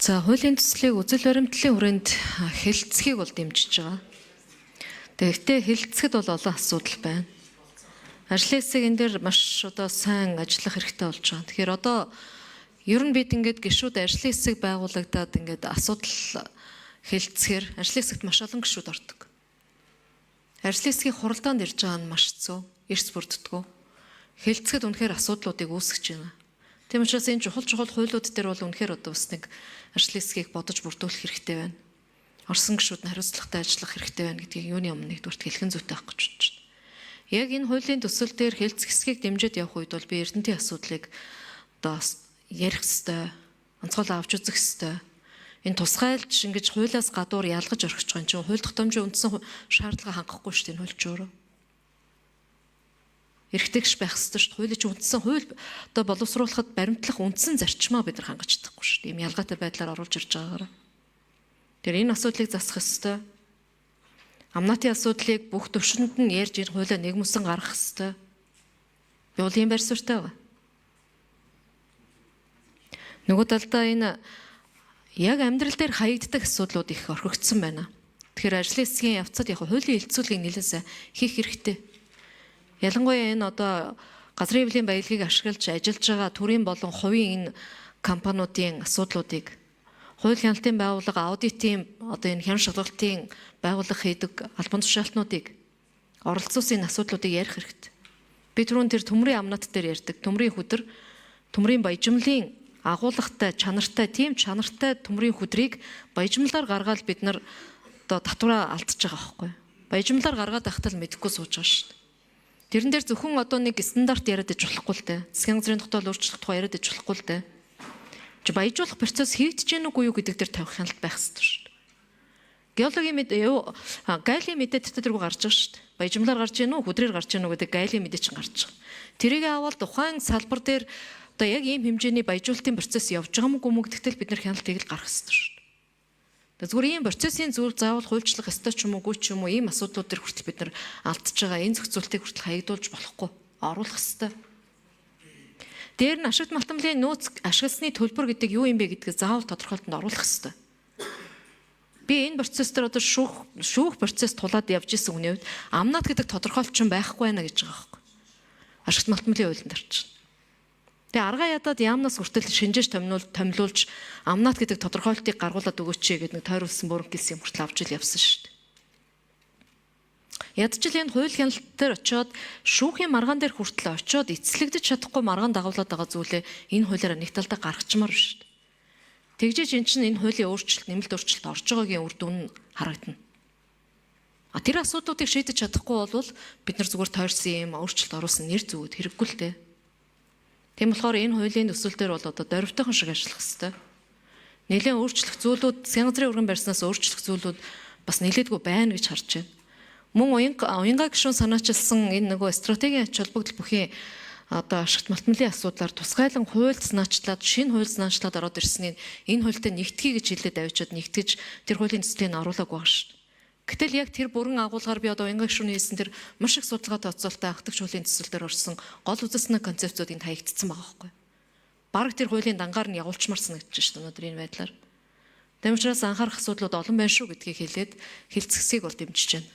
За, хуулийн төслийг үзэл баримтлалын хүрээнд хэлэлцэхийг бол дэмжиж байгаа. Тэгэхдээ хэлэлцэхэд бол олон асуудал байна. Ажлын хэсэг энэ дээр маш одоо сайн ажиллах хэрэгтэй болж байгаа. Тэгэхээр одоо ер нь бид ингээд гишүүд ажлын хэсэг байгуулагдаад ингээд асуудал хэлэлцэхээр ажлын хэсэгт маш олон гишүүд ордог. Ажлын хэсгийн хуралдаанд ирж байгаа нь маш хэцүү, эрс бүрддэггүй. Хэлэлцэхэд үнэхээр асуудлуудыг үүсгэж байна. Тийм учраас энэ чухал чухал хуулиуд дээр бол үнэхээр одоо бас нэг ажлын хэсгийг бодож бүрдүүлэх хэрэгтэй байна. Орсон гишүүд нь хариуцлагатай ажиллах хэрэгтэй байна гэдгийг юуны өмнө нэгдүгüрт хэлэх нь зүйтэй байх гэж бодож байна. Яг энэ хуулийн төсөл дээр хэлцэх хэсгийг дэмжиж явах үед бол би Эрдэнтийн асуудлыг одоо ярих ёстой, онцгой авч үзэх ёстой. Энэ тусгайлж ингэж хуулиас гадуур ялгаж орхиж байгаа юм чинь хууль тогтоомжийн үндсэн шаардлага хангахгүй шүү дээ энэ хууль ч өөрөө. Эрхтгш байх ёстой шүү дээ. Хуулийн чинь үндсэн хууль одоо боловсруулахад баримтлах үндсэн зарчмаа бид нар хангаж чадахгүй шүү дээ. Ийм ялгаатай байдлаар оруулж ирж байгаагаараа. Тэр энэ асуудлыг засах ёстой. Амнатын асуудлыг бүх төвшөнд нь ярьж энэ хуулиа нэгмөсөн гаргах ёстой. Би бол ийм байр суурьтай байгаа. Нөгөө талдаа энэ яг амьдрал дээр хаягддаг асуудлууд их орхигдсон байна. Тэгэхээр ажлын хэсгийн явцад яг хуулийн хэлэлцүүлгийг нэлээд сайн хийх хэрэгтэй. Ялангуяа энэ одоо газрын хэвлийн баялагийг ашиглаж ажиллаж байгаа төрийн болон хувийн энэ компаниудын асуудлуудыг хууль хяналтын байгууллага, аудитын одоо энэ хян шалгалтын байгууллага хийдэг албан тушаалтнуудыг оролцуулсан энэ асуудлуудыг ярих хэрэгтэй. Би түрүүн тэр төмрийн амнат дээр ярьдаг. Төмрийн хүдэр, төмрийн баяжмлын агуулгатай, чанартай, тийм чанартай төмрийн хүдрийг баяжмлаар гаргаад бид нар одоо татвараа алдчихж байгаа байхгүй. Баяжмлаар гаргаад байхдаа л мэдэхгүй сууж байгаа шүү дээ. Тэрэн дээр зөвхөн одоо нэг стандарт яриад иж болохгүй л дээ. Засгийн газрын тогтоол өөрчлөх тухай яриад иж болохгүй л дээ. Чи баяжуулах процесс хийгдэж гэнэ үгүй юу гэдэг дээр тавих хяналт байх хэрэгтэй шүү дээ. Геологийн мэд юу гайлийн мэдээ тэр тэргүй гарч байгаа шүү дээ. Баяжмлаар гарч гэнэ үү, хүдрээр гарч гэнэ үү гэдэг гайлийн мэдээ чинь гарч байгаа. Тэрийг аваад тухайн салбар дээр одоо яг ийм хэмжээний баяжуулалтын процесс явж байгаа мó үгүй гэдэгтэл бид нар хяналтыг л гаргах хэрэгтэй шүү дээ. Зүгээр ийм процессын зүйл заавал хуульчлах ёстой ч юм уу, үгүй ч юм уу ийм асуудлууд төр хүртэл бид нар алдчихж байгаа энэ зохицуултыг хүртэл хаягдуулж болохгүй оруулах ёстой. Дээр нь ашигт малтамлын нөөц ашигласны төлбөр гэдэг юу юм бэ гэдгийг заавал тодорхойлолтод оруулах ёстой. Би энэ процесс дээр одоо шүүх процесс тулаад явж исэн хүний хувьд амнат гэдэг тодорхойлолт ч байхгүй байна гэж байгаа байхгүй. Ашигт малтамлын хуулинд орчин. Тэгээ аргаа ядаад яамнаас хүртэл шинжээж томилуулж амнат гэдэг тодорхойлолтыг гаргуулад өгөөч гэдэг нэг тойруулсан бөөрөнхийлсөн юм хүртэл авч ил явсан шүү дээ. Ядчил энэ хууль хяналт дээр очиод шүүхийн маргаан дээр хүртэл очиод эцлэгдэж чадахгүй маргаан дагуулад байгаа зүйлээ энэ хуулиараа нэг талдаа гаргачмаар шүү дээ. Тэгжээж эн чинь энэ хуулийн өөрчлөлт, нэмэлт өөрчлөлт орж байгаагийн үр дүн нь харагдана. А тэр асуудлуудыг шийдэж чадахгүй бол бид нар зүгээр тойрсон юм өөрчлөлт оруулсан нэр зүгд хэрэггүй л дээ. Тийм болохоор энэ хуулийн төсөл дээр бол одоо дөрвтойхон шиг ажиллах хэрэгтэй. Нэлээд өөрчлөх зүйлүүд засгийн газрын өргөн барьснаас өөрчлөх зүйлүүд бас нэлээдгүй байна гэж харж байна. Мөн уянга гишүүн санаачилсан энэ нөгөө стратегийн ач холбогдол бүхий одоо ашигт малтмлын асуудлаар тусгайлан хууль санаачлаад шинэ хууль санаачлаад ороод ирснийг энэ хуультай нэгтгэе гэж хэлээд авчиад нэгтгэж тэр хуулийн төслийг нь оруулаагүй байгаа шүү дээ. Гэтэл яг тэр бүрэн агуулгаар би одоо уянга гишүүний хэлсэн тэр маш их судалгаа тооцоолтой анхдагч хуулийн төсөл дээр орсон гол үзэсгэлэн концепцүүд энд хаягдсан байгаа байхгүй. Бараг тэр хуулийн дангаар нь явуулчмаар санагдаж шүү дээ өнөөдөр энэ байдлаар. Тэм учраас анхаарах асуудлууд олон байна шүү гэдгийг хэлээд хэлцгэсийг бол дэмжиж байна.